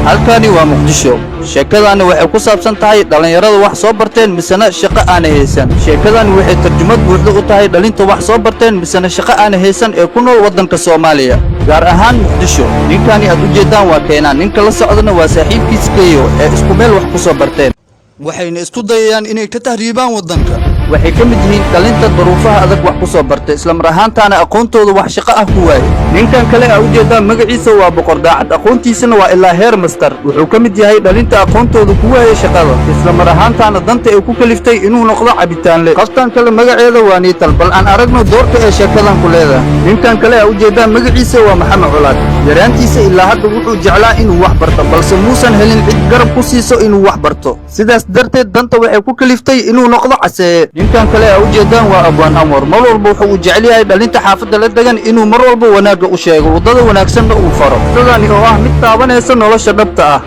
Halkani waa Muqdisho. Sheekadaani waxay ku saabsan tahay dhallinyarada wax soo barteen, misena shaqo aanay haysan. Sheekadani waxay tarjumad buuxda u tahay dhalinta wax soo barteen, misena shaqo aanay haysan ee ku nool waddanka Soomaaliya, gaar ahaan Muqdisho. Ninkani aad u jeeddaan waa Keenaan. Ninka la socdana waa saaxiibkiis Keeyo ee isku meel wax ku soo barteen. Waxayna isku dayayaan inay ka tahriibaan waddanka. Waxay ka mid yihiin dhalinta duruufaha adag wax ku soo bartay, islamar ahaantaana aqoontooda wax shaqo ah ku waayey. Ninkan kale aa ujeedaa magaciisa waa Boqor Daacad, aqoontiisana waa ilaa heer master. Wuxuu ka mid yahay dhalinta aqoontooda ku waayey shaqada, islamar ahaantaana danta ay ku kaliftay inuu noqdo cabitaanle. Qoftan kale magaceeda waa Niital. Bal aan aragno doorka ee sheekadan ku leedahay. Ninkan kale aa ujeedaa magaciisa waa Maxamed Colaad. Yaraantiisa ilaa hadda wuxuu jeclaa inuu wax barto, balse muusan helin cid garab ku siiso inuu wax barto. Sidaas darteed danta waxay ku kaliftay inuu noqdo caseeye. Ninkan kale aa ujeedaan waa Abwaan Anwar. Mar walba wuxuu uu jecel yahay dhalinta xaafadda la degan inuu mar walba wanaagga u sheego, waddada wanaagsanna uu faro. Qisadaani oo ah mid taabanaysa nolosha dhabta ah,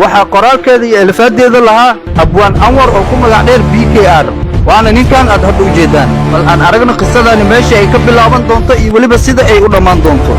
waxaa qoraalkeeda iyo alifaadeeda lahaa Abwaan Anwar oo ku magac dheer BKR, waana ninkan aad hadda u jeedaan. Bal aan aragno qisadaani meesha ay ka bilaaban doonto iyo weliba sida ay u dhammaan doonto.